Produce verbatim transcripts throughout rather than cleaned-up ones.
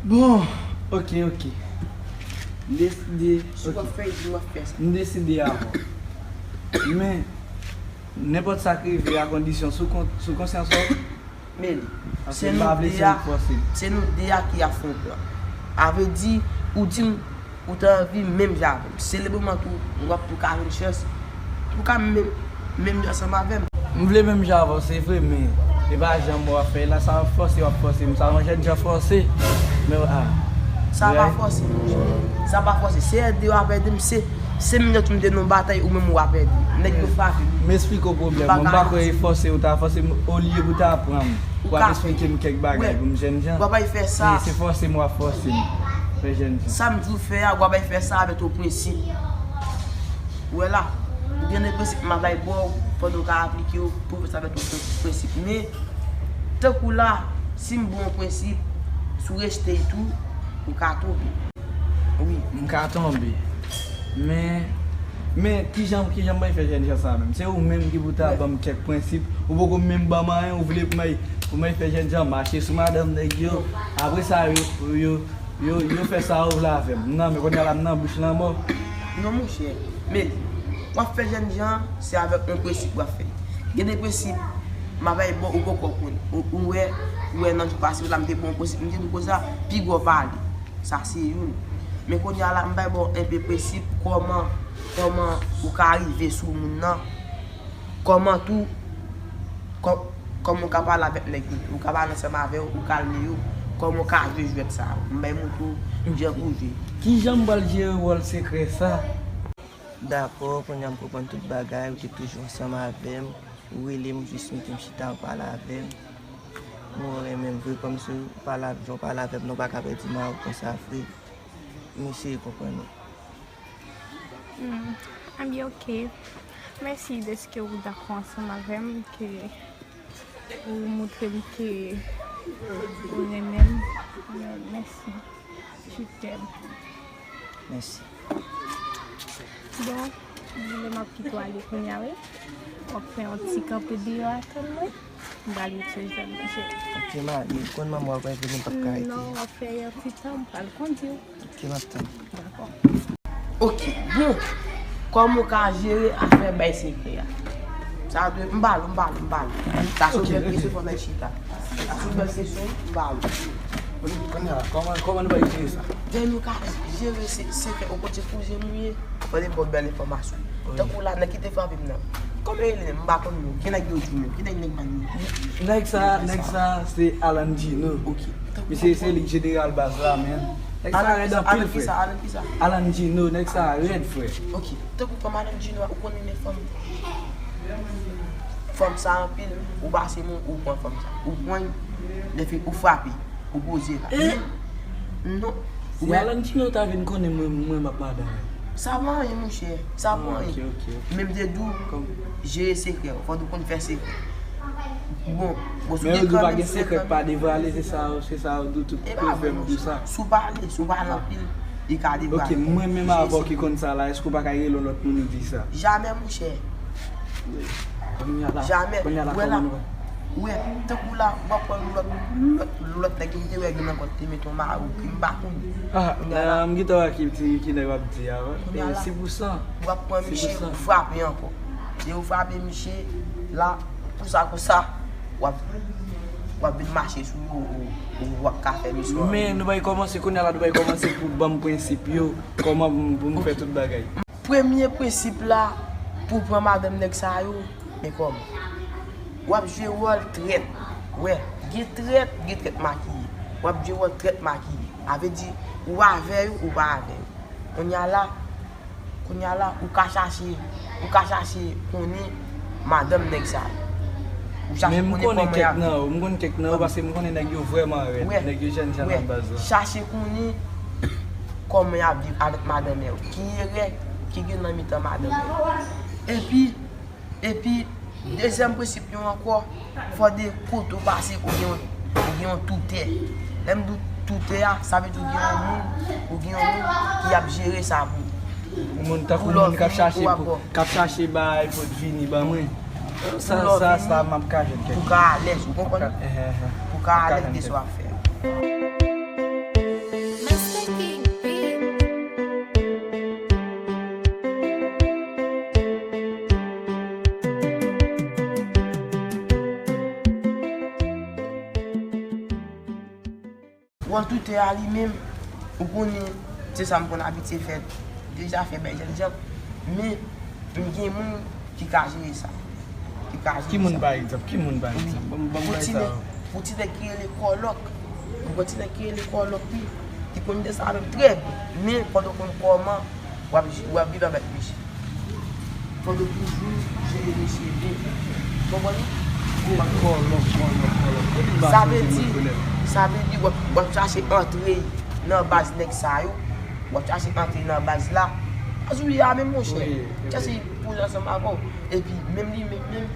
Bon, ok, ok. M deside, Si w ap fè, di w ap fè sa. M deside avè w. Men, nenpòt sa k rive a kondisyon sou kon- sou konsyans ou. Men, se nou de a, se nou de a ki ap fè yon plan. A vle di, ou di m ou te anvi menm jan avè m. Selebreman tou, w ap tou ka jwenn chans pou ka menm menm jan ansanm avè m. M vle menm jan avè w, se vre, men e pa jan w ap fè la, sa w ap fòse, w ap fòse m. Sa yon jèn jan fòse. Men, ah. Sa pa fòse, monchè. Sa pa fòse. Se ède w ap ède m, se, se menm jan tou m te nan yon batay, ou menm ou ap ède m. Nèg yo frape m. M esplike w pwoblèm mwen. M pa kwè e fòse ou ta fòse m, olye pou ta pran m. W ap esplike m kèk bagay pou m jèn jan. W ap al fè sa. Se fòse m w ap fòse m. Fè jèn jan. Sa m di w fè a, w ap al fè sa avèk yon prensip. Ou wè la, ou gen de prensip m ap bay ba w, fòk ou ka aplike yo pou w fè sa avèk yon prensip. Men, tankou la, si m ba w yon prensip, si w rejte l tou, ou ka tonbe. Wi. M ka tonbe. Men, men, kijan, kijan m pral fè jèn jan sa menm? Se ou menm ki pou ta ban m kèk prensip. Ou poko menm ban m anyen, ou vle pou m al, pou m al fè jèn jan mache sou madanm nèg yo. Apre sa, yo, yo, yo, yo fè sa yo vle avè m. Non, men kounye a la, m nan bouch lanmò. Non, monchè. Men, w ap fè jèn jan, se avèk yon prensip w ap fè. Gen de prensip, m ap bay ba w, ou poko konn. Ou, ou wè, ou wè nan jou pase yo la, m te ba w yon prensip, m te di w konsa, pi gwo pale. Sa se youn. Men kounye a la, m bay ba w enpe prensip kòman, kòman ou ka rive sou moun nan. Kòman tou, kò- kòman ou ka pale avèk nèg yo. Ou ka pale ansanm avè yo, ou kalme yo. Kòman ou ka jwe jwèt sa yo. M bay montre w jan pou w jwe. Kijan m pral jere wòl sekrè sa? Dakò, kounye a m konprann tout bagay, ou te toujou ansanm avè m. Ou rele m jis mete m chita, ou pale avè m. Mwen renmen m vre, kòmsi w pale, jan w pale avè m nan, w pa ka pèdi mari w konsa vre. M eseye konprann ou. Hmm, I'm be okay. Mèsi dèske ou dakò ansanm avè m, ke ou montre m ke ou renmen m. Mèsi. Je t'aime. Mèsi. Bon, m ap kite w ale kounye a, wi. W ap fè yon ti kanpe deyò a, tann mwen. M pral met sou zòn nan, cheri. Ok, Mari, ou konn manman w ap vini, m p ap ka rete. Non, w ap fè yon ti tan, m pral kondi w. Ok, m ap tann. Dakò. Ok, bon. Kòman w ka jere afè bay sekrè a? Sa dwe, m ba l, m ba l, m ba l. Sa se yon bèl kesyon, fò n al chita. Sa se yon bèl kesyon, m ba l. Kounye a, kòman, kòman nou pral jere sa? Jan nou ka jere se, sekrè, ou kote kouzen m ou ye? Fò n ba w bèl enfòmasyon. Tankou la, nèg ki te frape m nan. Kòman yo rele menm? M pa konn non. Ki nèg yo di menm? Ki nèg nèg pa di? Nèg sa, nèg sa se Alan Gino. Ok. Misye se li k jeneral baz la, men. Nèg sa rèd anpil, frè. Alan Gino, nèg sa rèd, frè. Ok. Tankou fanm Alan Gino a, ou konn renmen fanm. Fanm sa anpil, ou pase men w, ou pran fanm sa. Ou pran l, lè fini, ou frape. Ou poze la. Eh! Non. Si Alan Gino ta vin konnen mwen, mwen m ap madanm. Sa pa anyen, monchè. Sa pa anyen. Men m te di w, jere sekrè w. Fò w konn fè sekrè. Bon, bon, si w gen granmoun sekrè k pa devwale, se sa, se sa yo di w tout pwovèb di sa. Si w pale, si w pale anpil, li ka devwale. Ok, mwen menm avè w ki konn sa la, èske w pa ka rele yon lòt moun ou di sa? Jamè, monchè. Jamè. Ou wè la, ou wè, tankou la, w ap pran lòt, lòt, lòt nèg ki m te wè gen nan kòt te met yon mari w ki m pa konn. Ah, m gentan wè ki, ki nèg w ap di a, wi. Se pou sa. W ap pran misye, ou frape ankò. Lè ou frape misye, la, konsa, konsa, w ap, w ap vin mache sou yo, ou, ou w ap ka fè misye. Men nou bay kòmanse kounye a la, nou bay kòmanse pou ban m prensip yo, kòman pou m fè tout bagay. Premye prensip la, pou w pran madanm nèg sa yo, men kòman? W ap jwe wòl trèt. Wè, gen trèt, gen trèt makiye. W ap jwe wòl trèt makiye. A vle di, ou avè yo, ou pa avè yo. Kounye a la, kounye a la, ou ka chache, ou ka chache konnen madanm nèg sa yo. Ou chache konnen kòman y ap viv. Men m konnen kèk nan yo, m konn kèk nan yo, paske m konnen nèg yo vrèman rèd, nèg yo jènjan nan baz la. Chache konnen kòman y ap viv avèk madanm yo. Ki erè ki gen nan mitan madanm yo. Epi, epi, dezyèm prensip yo ankò, fò de kote w pase, ou gen yon, ou gen yon toutè. Lè m di w toutè a, sa vle di ou gen yon moun, ou gen yon moun ki ap jere sa pou ou. Yon moun tankou moun k ap chache pou, k ap chache bagay pou l vini ban mwen. Sa, sa, sa m ap ka jwenn kèk. Pou w ka alèz, ou konprann? Pou w ka alèz de sa w ap fè. Wòl Twitter a li menm, ou konnen, se sa m konn abitye fè, deja fè bay jènjan. Men, m gen moun ki ka jere sa. Ki ka jere sa. Ki moun, pa egzanp? Ki moun, pa egzanp? Ban m, ban m bay sa yo. Pou ti nèg ki rele Kòlòk. Ou konn ti nèg ki rele Kòlòk, wi. Ki konn de sa menm trè byen. Men, pandan w konn kòman, w ap, w ap viv avèk misye. Fò w toujou jere misye byen. Konprann? Kòlòk, kòlòk, kòlòk. Sa vle di, sa vle di w ap, w ap chache antre nan baz nèg sa yo. W ap chache antre nan baz la. Baz ou ye a menm, monchè. Chache poze ansanm avè w. Epi, menm li menm, menm,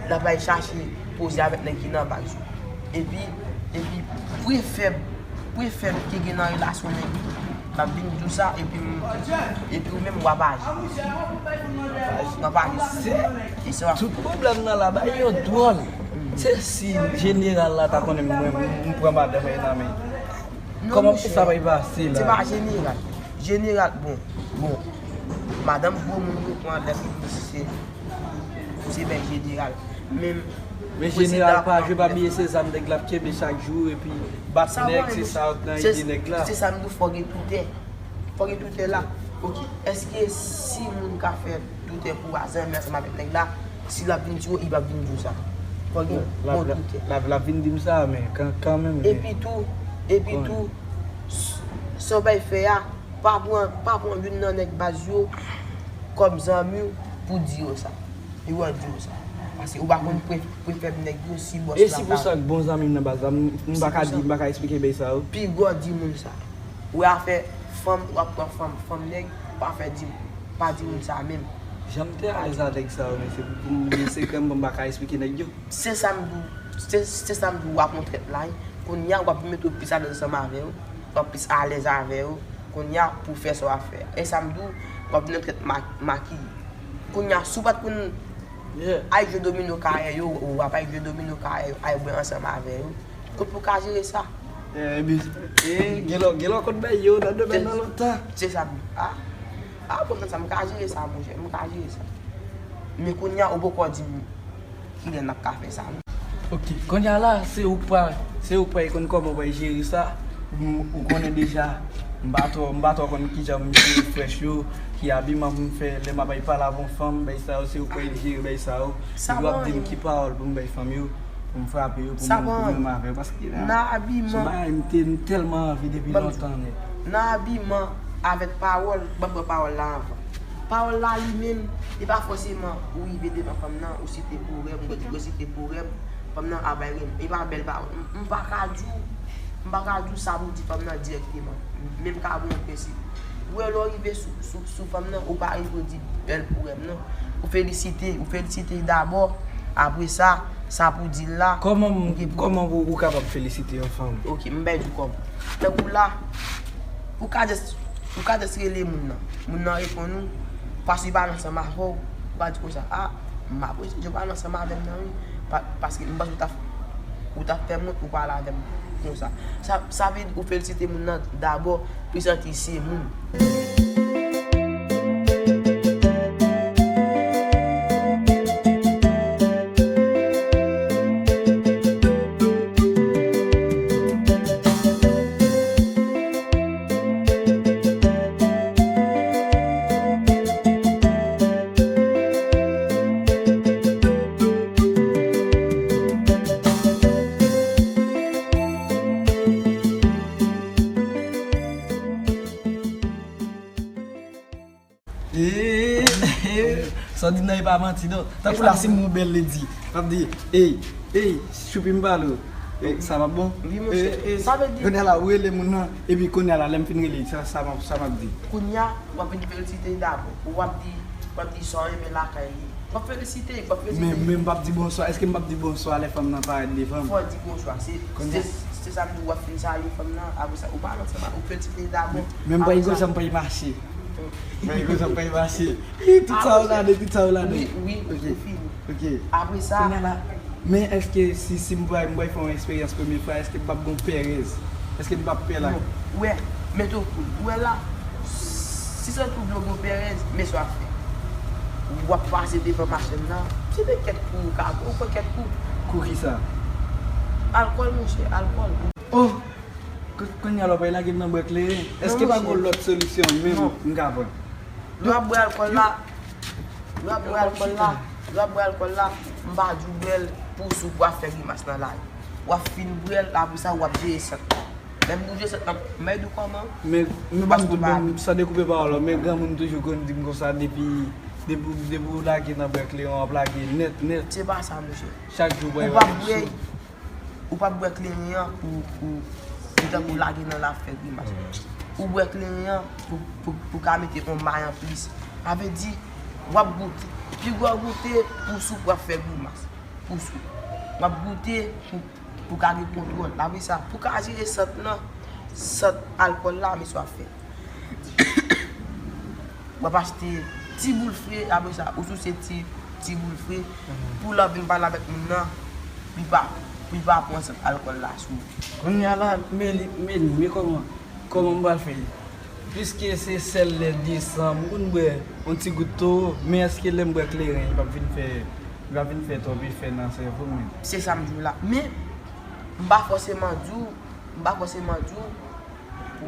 l ap al chache poze avèk nèg ki nan baz ou. Epi, epi, pwen fèb, pwen fèb ki gen nan relasyon nèg yo, m ap vin di w sa, epi m, epi ou menm w ap aji. W ap aji sou sa. E se w ap... Tout pwoblèm nan la, bagay yo dwòl. Se si jeneral la ta konnen mwen, m, m pran madanm li nan men. Kòman pou sa pa pase la? Se pa jeneral. Jeneral, bon, bon. Madanm gwo moun yo pran lè pou se, pou se bèl jeneral. Men, men jeneral pa jwe, pa bliye se zam nèg la ap kenbe chak jou, epi bat nèg, se sa k nan ide nèg la. Se sa m di w, fò gen toutè. Fò gen toutè la. Oke, èske si moun ka fè toutè pou zanmi ansanm avèk nèg la, si l ap vin di w, li p ap vin di w sa? Fò gen bon toutè. L ap, l ap vin di m sa, men kan, kanmenm, men... Epi tou, epi tou, s-, sa w bay fè a, pa pran, pa pran youn nan nèg baz yo kòm zanmi w pou di yo sa. Yo an di yo sa. Paske ou pa konn pwen, pwen fèb nèg yo, si bòs la. E si pou sa k bon zanmi m nan baz la, m, m pa ka di, m pa ka eksplike bay sa yo. Pi gwo di moun sa. Ou wè afè fanm, w ap pran fanm, fanm nèg, pa fè di, pa di moun sa menm. Jan m te alèz a nèg sa yo, men se pou, pou m gen sekrè m, m pa ka eksplike nèg yo. Se sa m di w, se, se sa m di w, w ap yon trèt la, wi. Kounye a, w ap mete w plis alèz ansanm avè yo, w ap plis alèz avè yo. Kounye a, pou fè sa w ap fè a. E sa m di w, w ap vin yon trèt ma-, makiye. Kounye a, si w pa t konn al jwe domino kay yo, ou ap al jwe domino kay yo, al bwè ansanm avè yo. Kot pou w ka jere sa? E, gen lè, gen lè w konn bay yo nan domèn nan lontan. Se sa m di. A, a, bon, sa m ka jere sa, monchè, m ka jere sa. Men kounye a, ou poko di m kilè n ap ka fè sa, non. Oke, kounye a la, se ou k pral, se ou k pral konn kòman w pral jere sa. M, ou konnen deja, m pa twò, m pa twò konn kijan m jere frèch yo, ki abiman pou m fè, lè m ap al pale avè yon fanm, bay sa yo, se ou k pral jere bay sa yo. Epi w ap di m ki pawòl pou m bay fanm yo, pou m frape yo, pou m, pou m menm avè yo, paske la, se yon bagay m te, m tèlman anvi depi lontan nèt. Nan abiman avèk pawòl, ban m pran pawòl la anvan. Pawòl la li menm, e pa fòseman ou rive devan fanm nan, ou site pwovèb, ou resite pwovèb, fanm nan ap bay rèm. E pa bèl pawòl. M, m pa ka di w, m pa ka di w sa pou di fanm nan dirèkteman. Men m ka ba w yon prensip. Ou wè lè w rive sou, sou, sou fanm nan, ou pa rive di bèl pwovèb non. Ou felisite, ou felisite dabò, apre sa, sa pou di l la. Kòman, kòman ou, ou kapab felisite yon fanm? Oke, m bay di w kòman. Tankou la, ou ka jis Ou ka jis rele moun nan. Moun nan reponn ou, paske li pale ansanm avè w, ou ka di konsa, a, m apresye jan w pale ansanm avè m nan, wi. Pa, paske m panse ou t ap, ou t ap fè m wont, ou pale avè m konsa. Sa, sa vle di ou felisite moun nan dabò, prezante l se moun. E, e, sa w di nan e pa manti non. Tankou la, si m yon bèl lady, m ap di, ey, ey, choupi m pale w. E, sa p ap bon? Wi, monchè. E, e, sa vle di kounye a la, ou rele moun nan, epi kounye a la, lè m fin rele, sa, sa m ap, sa m ap di? Kounye a, w ap vin felisite dabò. W ap di, w ap di sa w renmen lakay li. W ap felisite, w ap felisite. Men, men m p ap di bonswa. Èske m p ap di bonswa lè fanm nan parèt devan m? Fò w di bonswa. Se, se, se sa m di, w ap fin salye fanm nan, apre sa, ou pale ansanm, ou felisite dabò. Men m pa gen konsa, m pa gen mache. Mwen gen konsa m pral mache. Ih, tout sa yo ladan, tout sa yo ladan. Wi, wi, ou fini. Ok. Apre sa, kounye a la, men èske si, si m pral, m pral fè yon eksperyans premye fwa, èske m p ap gen pèrèz? Èske m p ap pè la? Non, ou wè, mete w koul. Ou wè la, si se twouble w gen pèrèz, men sa w ap fè. W ap pase devan machin nan, se de kèk kou ou ka pran, ou pran kèk kou. Kou ki sa? Alkòl, monchè, alkòl. Oh! Kot, Kounye a la w pral lage m nan bwè kleren. Èske pa gon lòt solisyon menm m ka pran? Lè w ap bwè alkòl la, lè w ap bwè alkòl la, lè w ap bwè alkòl la, m pa di w bwè l pou sou pou w ap fè grimas nan lari. W ap fin bwè l, apre sa w ap jere sant lan. Lè m bouje sèt lan, m bay di w kòman. Men, men ban m di w, men, san dekoupe pawòl ou, men granmoun toujou konn di m konsa depi, depi, depi w lage nan bwè kleren, w ap lage nèt, nèt. Se pa sa, monchè. Chak jou w bwè. Ou p ap bwè, ou p ap bwè kleren an pou, pou, pou tankou lage nan la fè grimas. Ou bwè kleren an pou, pou, pou ka mete yon may anplis. Sa vle di, w ap goute. Pi gwo goute, pou sou pou w ap fè grimas. Pou sou. W ap goute pou pou ka gen kontwòl. Apre sa, pou ka jere sant lan, sant alkòl la, men sa w ap fè. W ap achte ti boul fre, apre sa, ou souse ti, ti boul fre, pou lè w vin pale avèk moun nan, pou li pa, pou li pa pran sant alkòl la sou ou. Kounye a la, men li, men li, men kòman, kòman m pral fè? Piske se sèl lè desanm, m konn bwè yon ti gout toro, men èske lè m bwè kleren, li p ap vin fè, li p ap vin fè twòp efè nan sèvo m menm? Se sa m di w la. Men, m pa fòseman di w, m pa fòseman di w,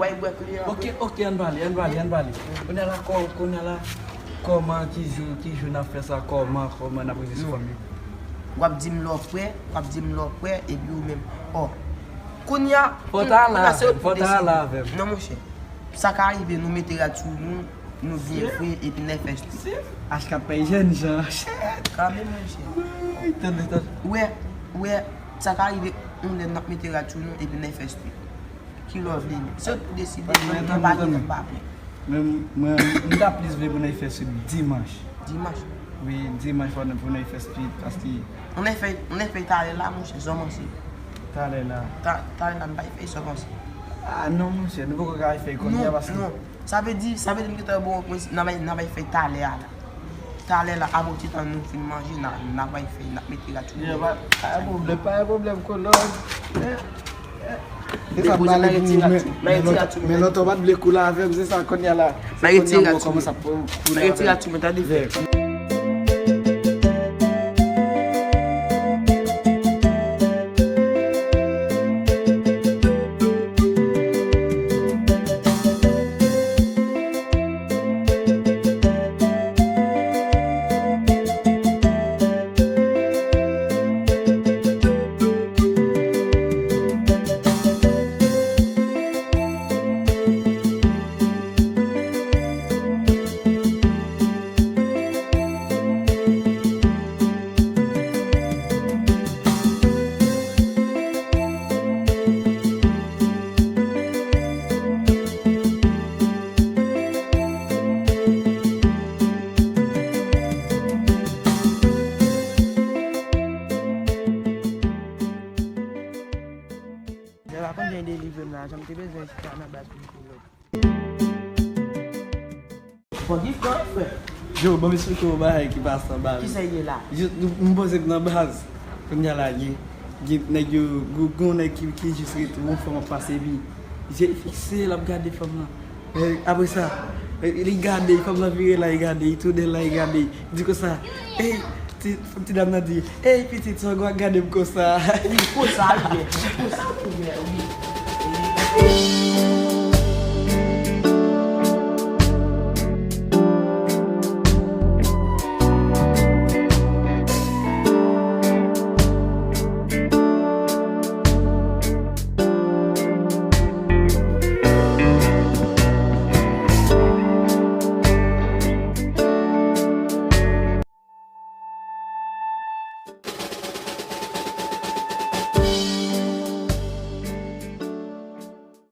w al bwè kleren. Ok, ok, ann pale, ann pale, ann pale. Kounye a la, kò-, kounye a la, kòman, ki jou, ki jou n ap fè sa, kòman, kòman n ap rete sou fòm li? W ap di m lè w prè, w ap di m lè w prè, epi ou menm. Ò, kounye a, fò w ta la avè m, fò w ta la avè m. Non, monchè. Sa ka rive, nou mete rad sou nou, nou byen fre, epi n al fè street. H kat pèy jèn jan. Kanmenm, monchè. Woy, tande, tande. Ou wè, ou wè, sa ka rive, yon lè n ap mete rad sou nou, epi n al fè street. Ki lè w vle menm? Se w ki deside, mwen pa gen lè m pa vle. Men mwen, m ta plis vle pou n al fè street dimanch. Dimanch? Wi, dimanch fò n, pou n al fè street, paske. Ou n al fè, ou n al fè talè la, monchè, sa w panse? Talè la. Ta-, talè la, n pa al fè, sa w panse? Ah, non, monchè, nou poko ka al fè kounye a, paske. Non, non. Sa vle di, sa vle di m gentan ba w yon prensip, n a bay, n a bay fè talè a la. Talè la, apre ti tan nou fin manje, n a, n a bay fè, n a mete rad sou nou. Pa, pa gen pwoblèm, pa gen pwoblèm, kològ. Eh, eh. Se sa m pale pou ou, men, men lontan, men lontan w pa t vle koule avè m, se sa kounye a la. Se kounye a m wè w kòmanse ap koule avè m. Jè pa konn jan delivre m la, jan m te bezwen chita nan baz pou m fè lòt. Bon, Gifton, frè. Yo, ban m esplike w yon bagay ki pase anba. Kisa l ye la? Jis, m poze m nan baz. Kounye a la, gen, gen nèg yo, gen, gen yon nèg ki, ki jis rete yon fanm ap pase, epi je l fikse, l ap gade fanm lan. E, apre sa, e, li gade, fanm lan vire la, li gade, li tounen la, li gade, li di konsa, "Ey," ti, ti dam nan di, "Ey, pitit, sa w ap gade m konsa?" Wi, konsa l ye, wi, konsa l ye, wi.